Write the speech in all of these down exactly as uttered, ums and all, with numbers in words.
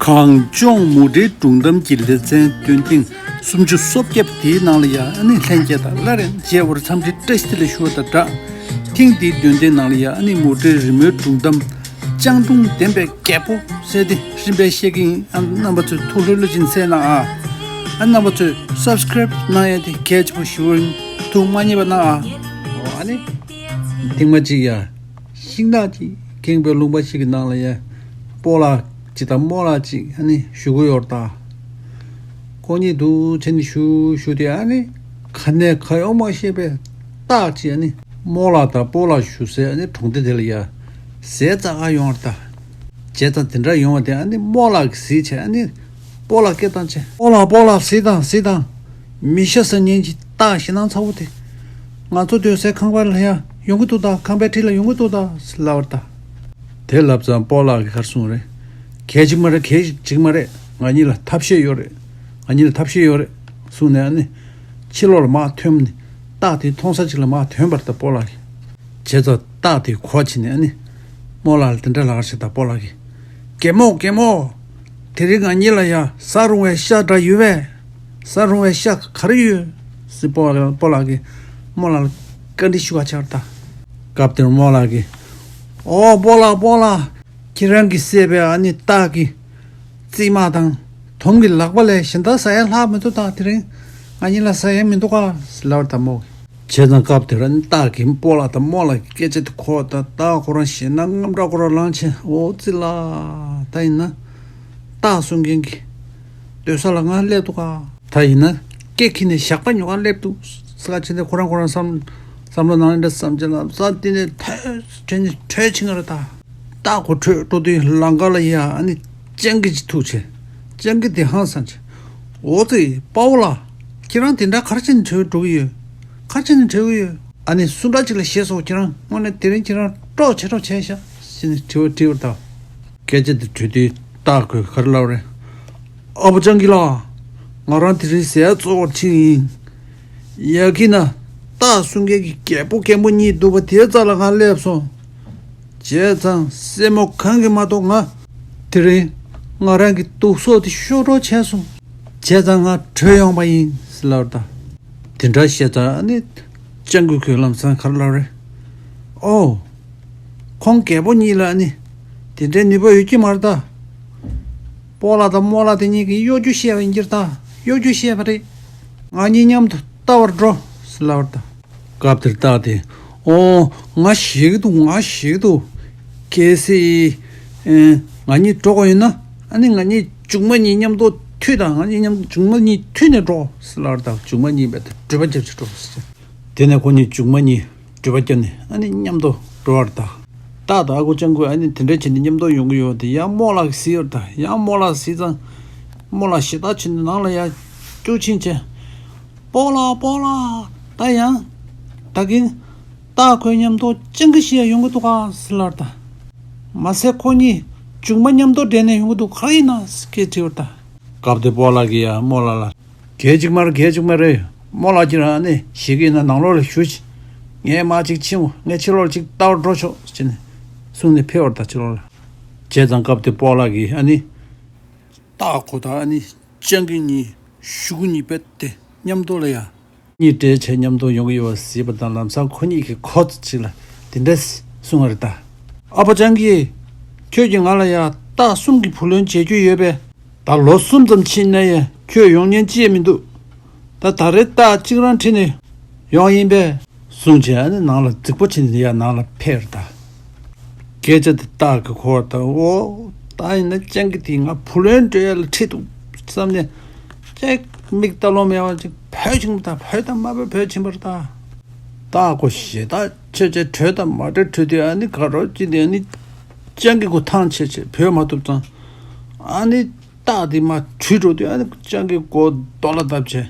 གངས་ལྗོངས་མུ་འབྲེལ་སྒྲུང་གཏམ་གྱི་ལེ་ཚན་འདོན་ཐེངས་སུམ་ཅུ་སོ་བརྒྱད་པ་དེའི་ནང་ལ་ཡང་ཨ་ནི་ལྷན་རྒྱས་དང་སླར་ཡང་མཇལ་བར་འཚམས་འདྲི་བཀྲ་ཤིས་བདེ་ལེགས་ཞུ་བ་དང་སྦྲགས། ཐེངས་འདིའི་འདོན་ཐེངས་ནང་ལ་ཡང་ཨ་ནི་མུ་འབྲེལ་རི་མོའི་སྒྲུང་གཏམ་སྤྱང་གྲུང་ལྡན་པའི་རྒད་པོ་ཟེར་དེ་རིམ་པས་བཤད་ཀྱི་ཡིན། ཨ་རྣམ་པ་ཚོས་ཐུགས་ལྷོད་ལྷོད་ཅིག་གསན་གནང་ཨ། ཨ་རྣམ་པ་ཚོས་སབ་སི་ཀེ་རེབ་གནང་ཡ་དེ་གལ་ཆེན་པོ་ཞིག་ཡིན། ཐུགས་མ་མཉེས་པ་གནང་ཨ། འོ་ཨ་ནི་ཐེངས་མ་གཅིག་ཡ། ཤིང་ནགས་ཀྱིས་ཁེངས་པའི་ལུང་པ་ཞིག་གི་ནང་ལ་ཡ། སྤོ་ལགས་ཅིག་དང་རྨོ་ལགས་ཅིག་ཨ་ནི་བཞུགས་ཀྱི་ཡོད་རེད་ད། ཁོ་གཉིས་འདུག་བྱས་ནས་བཞུགས་བཞུགས་དེ་ཨ་ནི། ག་ནས་ག་ཡོང་མ་ཤེས་པའི་སྟག་ཅིག་ཨ་ནི། རྨོ་ལགས་དང་སྤོ་ལགས་བཞུགས་སའི་ཨ་ནི་གྲོང་སྡེ་དེ་ལ་ཡ། ཟས་བཙལ་ག་ཡོང་བ་རེད་ད། བྱས་ཙང་དེ་འདྲ་ཡོང་བ་དེ་ཨ་ནི་རྨོ་ལགས་ཀྱིས་གཟིགས་བྱས་ཨ་ནི། སྤོ་ལགས་སྐད་བཏང་བྱས། སྤོ་ལགས་སྤོ་ལགས་གཟིགས་དང་གཟིགས་དང་། མི་ཤ་ཟ་མཁན་གྱི་སྟག་ཞེད་སྣང་ཚ་བོ་དེ། ང་ཚོ་སྡོད་སའི་ཁང་པ་ལ་ཡ་ཡོང་གི་འདུག་ད། ཁང་པའི་འཁྲིས་ལ་ཡོང་གི་འདུག་ད་ཟེར་ལབ་པ་རེད་ད། དེ་ལབ་ཙང་སྤོ་ལགས་ཀྱིས་ག་རེ་གསུངས་རེད། གལ་ཅིག་མ་རེད། གལ་ཅིག་མ་རེད། ང་གཉིས་ལ་ཐབས་ཤེས་ཡོད་རེད། ང་གཉིས་ལ་ཐབས་ཤེས་ཡོད་རེད། གསུངས་ནས་ཨ་ནི། ཕྱི་ལོགས་ལ་མར་ཐོན་ནས། སྟག་དེ་མཐོང་ས་ཅིག་ལ་མར་ཐོན་པ་རེད་ད་སྤོ་ལགས་ཀྱིས། བྱས་ཙང་སྟག་དེ་གོ་ཕྱིན་ནས་ཨ་ནི། རྨོ་ལགས་ལ་དེ་འདྲ་ལབ་པ་རེད་ད་སྤོ་ལགས་ཀྱིས། རྒད་མོ་རྒད་མོ། དེ་རིང་ང་གཉིས་ལ་ཡ་ཟ་རུང་བའི་ཤ་འདྲ་ཡོད་པས། ཟ་རུང་བའི་ཤ་ག་རེ་ཡོད་ཟེར་སྤོ་སྤོ་ལགས་ཀྱིས་རྨོ་ལགས་ལ་བཀའ་འདྲི་ཞུ་བ་ཆགས་ད། སྐབས་དེར་རྨོ་ལགས་ཀྱིས། ཨོ་སྤོ་ལགས་སྤོ་ལགས། ཁྱེད་རང་གིས་བསད་པའི་ཨ་ནི་སྟག་གི་རྩིབ་མ་དང་དོམ་གྱི་ལག་པ་ལས་གཞན་དག་ཟ་ཡ་ལྷག་མི་འདུག་ད། དེ་རིང་ང་གཉིས་ལ་ཟ་ཡ་མི་འདུག་ག་ཟེར་ལབ་པ་རེད་ད་རྨོ་གིས། བྱས་ཙང་སྐབས་དེར་ཨ་ནི་སྟག་གིས་སྤོ་ལགས་དང་རྨོ་ལགས་ཀྱི་སྐད་ཆ་དེ་གོ་བ་དང་སྟག་ཁོ་རང་ཞེད་སྣང་དངངས་སྐྲག་ཁོ་རང་ལངས་བྱས། འོ་ཙི་ལ། ད་ཡིན་ན། སྟག་སྲུང་མཁན་གྱི་སྡོད་ས་ལ་ང་སླེབས་འདུག་ག། ད་ཡིན་ན་སྐེ་འཁྱེར་ནས་ཞགས་པ་ཉོ་ག་སླེབས་འདུག་ཟེར་ག་བྱས་ནས་ཁོ་རང་ཁོ་རང་བསམ་བསམ་བློ་ནང་ལ་འདྲ་བསམ་བྱས་ལ་བསམ་དེ་ནས་ཐོས་བྱས་ནས་བྲོས་ཕྱིན་ག་རེད་ད། སྟག་ཁོ་བྲོས་འགྲོ་དུས་ལམ་ཁ་ལ་ཡ་ཨ་ནི་སྤྱང་ཀི་ཅིག་ཐུག་བྱས། སྤྱང་ཀི་དེ་ཧང་སངས་བྱས། འོ་ཙི་དཔའ་བོ་ལགས། ཁྱེད་རང་དེ་འདྲ་ག་རེ་བྱས་ནས་བྲོས་འགྲོ་གི་ཡོད། ག་རེ་བྱས་ནས་བྲོས་གི་ཡོད། ཨ་ནི་སུ་འདྲ་ཅིག་ལ་ཞེད་སོང་། ཁྱེད་རང་དངོས་གནས་དེ་རིང་ཁྱེད་རང་སྤྲོ་བྱེད་སྤྲོ་བྱས་ཤག་ཟེར་ནས་དྲི་བ་དྲིས་པ་རེད་ད། སྐད་ཆ་དེ་དྲིས་དུས་སྟག་ཁོས་ག་རེ་ལབ་རེད། ཨ་ཕོ་སྤྱང་ཀི་ལགས། ང་རང་དེ་རིང་ཟས་བཙལ་བར་ཕྱིན་ཡིན། ཡ་གི་ན་སྟག་སྲུང་མཁན་གྱི་རྒད་པོ་རྒན་པོ་གཉིས་འདུག་པ་དེའི་རྩ་ལ་ང་སླེབས་སོང་། བྱས་ཙང་སྲས་མོ་གང་གིས་མ་གཏོགས་ང་དེ་རིང་ང་རང་གི་དུག་སོགས་དེ་ཤོར་འགྲོ་བྱས་སོང་། བྱས་ཙང་ང་བྲོས་ཡོང་པ་ཡིན་ཟེར་ལབ་པ་རེད་ད། དེ་འདྲ་བཤད་ཙང་ཨ་ནི་སྤྱང་ཀི་ཁོས་ལམ་སང་ག་རེ་ལབ་རེད། ཨོ། ཁོང་རྒད་པོ་གཉིས་ལ་ཨ་ནི་དེ་འདྲའི་ནུས་པ་ཡོད་ཀྱི་མ་རེད་ད། སྤོ་ལགས་དང་རྨོ་ལགས་དེ་གཉིས་ཀྱིས་གཡོ་སྒྱུ་བཤད་པ་ཡིན་གྱི་རེད་ད། གཡོ་སྒྱུ་བཤད་པ་རེད། ང་གཉིས་མཉམ་དུ་ལྟ་བར་འགྲོ་ཟེར་ལབ་པ་རེད་ད། སྐབས་དེར་སྟག་དེ། ཨོ། ང་ཞེད་ཀྱི་འདུག་ང་ཞེད་ཀྱི་འདུག་གལ་སྲིད། ཨེ། ང་གཉིས་འགྲོ་དགོས་ཡོད་ན། ཨ་ནི་ང་གཉིས་མཇུག་མ་གཉིས་མཉམ་དུ་མཐུད་དང་། ང་གཉིས་མཉམ་མཇུག་མ་གཉིས་མཐུད་ནས་འགྲོ་ཟེར་ལབ་པ་རེད་ད། མཇུག་མ་གཉིས་རྦད་དེ་འགྲུལ་པ་རྒྱབ་ཅིག་འགྲོ་ཟེར། དེ་ནས་ཁོ་གཉིས་མཇུག་མ་གཉིས་འགྲུལ་པ་བརྒྱབ་ནས་ཨ་ནི་མཉམ་དུ་འགྲོ་བ་རེད་ད། སྟག་དང་ཨ་ཁུ་སྤྱང་ཀི་ཨ་ནི་དེ་འདྲ་བྱས་ནས་མཉམ་དུ་ཡོང་གི་ཡོད་དེ། ཡང་རྨོ་ལགས་གཟིགས་ཡོད་ད། ཡང་རྨོ་ལགས་གཟིགས་ཙང་། རྨོ་ལགས་ཞེད་སྣང་བྱས་ནས་ནང་ལ་ཡར་བཅུག་ཕྱིན་བྱས། སྤོ་ལགས་སྤོ་ལགས། ད་ཡང་། ད་གིན། སྟག་ཁོའི་མཉམ་དུ་སྤྱང་ཀི་ཞིག་ཡང་ཡོང་གི་འདུག་ག་ཟེར་ལབ་པ་རེད་ད། མ་ཟད་ཁོ་གཉིས་མཇུག་མ་མཉམ་དུ་སྦྲེལ་ནས་ཡོང་གི་འདུག་ག་རེ་ཡིན་ན་ཟེར་སྐད་དྲིས་པ་རེད་ད། སྐབས་དེར་སྤོ་ལགས་ཀྱིས་ཡང་རྨོ་ལགས་ལ། གལ་ཅིག་མ་རེད། གལ་ཅིག་མ་རེད། རྨོ་ལགས་ཁྱེད་རང་ཨ་ནི་ཞེད་ཀྱི་ཡིན་ན་ནང་ལོགས་ལ་བཞུགས་ཤིག་ངས་མར་ཅིག་ཕྱིན། ངས་ཕྱི་ལོགས་ལ་ཅིག་ལྟ་བར་འགྲོ་ཆོག་ཟེར་ནས་གསུངས་ནས་ཕེབས་པ་རེད་ད་ཕྱི་ལོགས་ལ། བྱས་ཙང་སྐབས་དེར་སྤོ་ལགས་ཀྱིས་ཨ་ནི། སྟག་ཁོ་དང་ཨ་ནི་སྤྱང་ཀི་གཉིས་གཞུག་གུ་གཉིས་རྦད་དེ་མཉམ་དུ་ལ་ཡ། གཉིས་སྦྲེལ་བྱས་མཉམ་དུ་ཡོང་གི་ཡོད་པ་གཟིགས་པ་དང་། ལམ་སང་ཁོ་གཉིས་ཀྱིས་ཁོ་ཚོ་ཅིག་ལ་དེ་འདྲ་གསུངས་པ་རེད་ད། ཨ་ཕོ་སྤྱང་ཀི། ཁྱོད་ཀྱིས་ང་ལ་ཡ་སྟག་གསུམ་གྱི་བུ་ལོན་འཇལ་རྒྱུ་ཡོད་པས། ད་ལོ་གསུམ་ཙམ་ཕྱིན་ན་ཡང་ཁྱོད་ཡོང་མཁན་ཅི་ཡང་མི་འདུག་ད་ད་རེས་སྟག་གཅིག་རང་ཁྲིད་ནས་ཡོང་ཡིན་པས། གསུངས་བྱས་ཨ་ནི་ནང་ལ་རྫིག་པོ་བྱས་ནས་ཡར་ནང་ལ་ཕེབས་རེད་ད། སྐད་ཆ་དེ་སྟག་གིས་གོ་བ་དང་། ཨོ། ད་ཡིན་ན་སྤྱང་ཀི་དེས་ང་བུ་ལོན་སྤྲོད་ཡ་ལ་ཁྲིད་འདུག་བསམ་ནས། ཅིག་མིག་ལྟ་ལོང་མེད་པ་ཅིག་བོད་ཕྱིན་པ་དང་། བོད་དང་མ་བོད་བོད་ཕྱིན་པ་རེད་ད། སྟག་ཁོ་ཞེད་སྣང་ཆེ་ཆེ་བྲོས་དང་མ་བྲོས་བྲོས་དུས་ཨ་ནི་ག་རོ་ཅིག་དེ་ཨ་ནི་སྤྱང་ཀི་ཁོ་ཐང་ཆད་བྱས་བྲོས་མ་ཐུབ་ཙང་། ཨ་ནི་སྟག་དེ་མར་བྲོས་འགྲོ་དུས་ཨ་ནི་སྤྱང་ཀི་མགོ་རྡོ་ལ་བརྡབས་བྱས།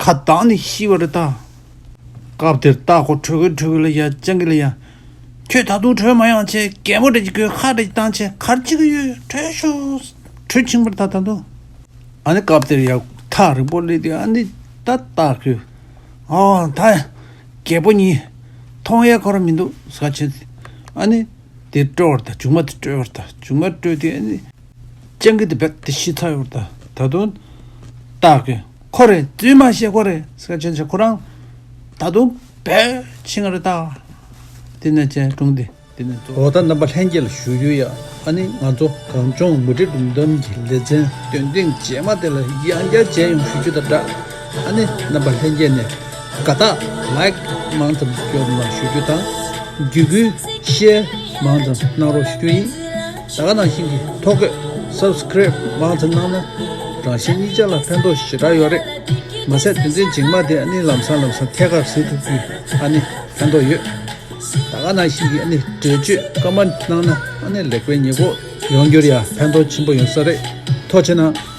ཁ་གདངས་ནས་ཤི་བ་རེད་ད། སྐབས་དེར་སྟག་ཁོ་བྲོས་ཀྱི་བྲོས་ཀྱི་ལ་ཡ་སྤྱང་ཀི་ལ་ཡ། ཁྱོད་ད་དུང་བྲོས་མ་ཡོང་བྱས། གད་མོ་འདྲ་ཅིག་གོས། ཁ་འདྲ་ཅིག་བཏང་བྱས། ག་རེ་བྱེད་ཀྱི་ཡོད། བྲོས་ཤོག་བྲོས་ཕྱིན་པ་རེད་ད་ད་དུང་། ཨ་ནི་སྐབས་དེར་ཡ་ཐག་རིང་པོ་སླེབས་དུས་ཨ་ནི་ད་སྟག་ཁོས། ཨོ་ད། རྒད་པོ་གཉིས། མཐོང་ཡས་ཁོ་རང་མི་འདུག་ཟེར་བྱས། ཨ་ནི། དེ་སྤྲོ་བ་རེད་ད། མཇུག་མ་དེ་སྤྲོ་བ་རེད་ད། མཇུག་མ་སྤྲོ་དུས་ཨ་ནི། སྤྱང་ཀི་དེ་རྦད་དེ་ཤི་ཚར་ཡོད་རེད། ད་ད་དུང་སྟག་གིས་ཁོ་རེད། རྫུན་མ་བཤད་ཁོ་རེད་ཟེར་བྱས་བྱས་ཁོ་རང་ད་དུང་རྦད་ཕྱིན་ང་རེད་ད། དེ་ནས་བྱས་སྒྲུང་འདི་འདི་ནས་རྫོགས། འོ་ད་རྣམ་པ་ལྷན་རྒྱས་ལ་ཞུ་རྒྱུ་ཡ། ཨ་ནི་ང་ཚོ་གངས་ལྗོངས་མུ་འབྲེལ་སྒྲུང་གཏམ་གྱི་ལེ་ཚན་འདོན་ཐེངས་རྗེས་མ་དེ་ལ་ཡང་བསྐྱར་མཇལ་ཡོང་ཞུ་རྒྱུ་དང་སྦྲགས། ཨ་ནི་རྣམ་པ་ལྷན་རྒྱས་ནས་དགའ་རྟགས་ལའིཀ་མང་ཙམ་སྐྱོར་གནང་ཞུ་རྒྱུ་དང་། བརྒྱུད་སྐུལ་ཤེར་མང་ཙམ་གནང་རོགས་ཞུ་རྒྱུ་ཡིན། ད་ག་ནང་བཞིན་གྱི་ཐོ་འགོད་སབ་སི་ཀ་རེབ་མང་ཙམ་གནང་ན་རང་གཞན་གཉིས་ཆ་ལ་ཕན་ཐོགས་ཞེ་དྲག་ཡོད་རེད། མ་ཟད་དོན་ཚན་རྗེས་མ་དེ་ཨ་ནི་ལམ་སང་ལམ་སང་ཐད་ཀར་གཟིགས་ཐུབ་རྒྱུའི་ཨ་ནི་ཕན་ཐོགས་ཡོད། ད་ག་ནང་བཞིན་གྱི་ཨ་ནི་འགྲེལ་བརྗོད་ཀ་མེན་ཊི་གནང་ན་ཨ་ནི་ལེགས་པའི་ཉེས་འགོག་ཡོང་རྒྱུར་ཡང་ཕན་ཐོགས་ཆེན་པོ་ཡོང་ས་རེད། ཐུགས་རྗེ་གནང་།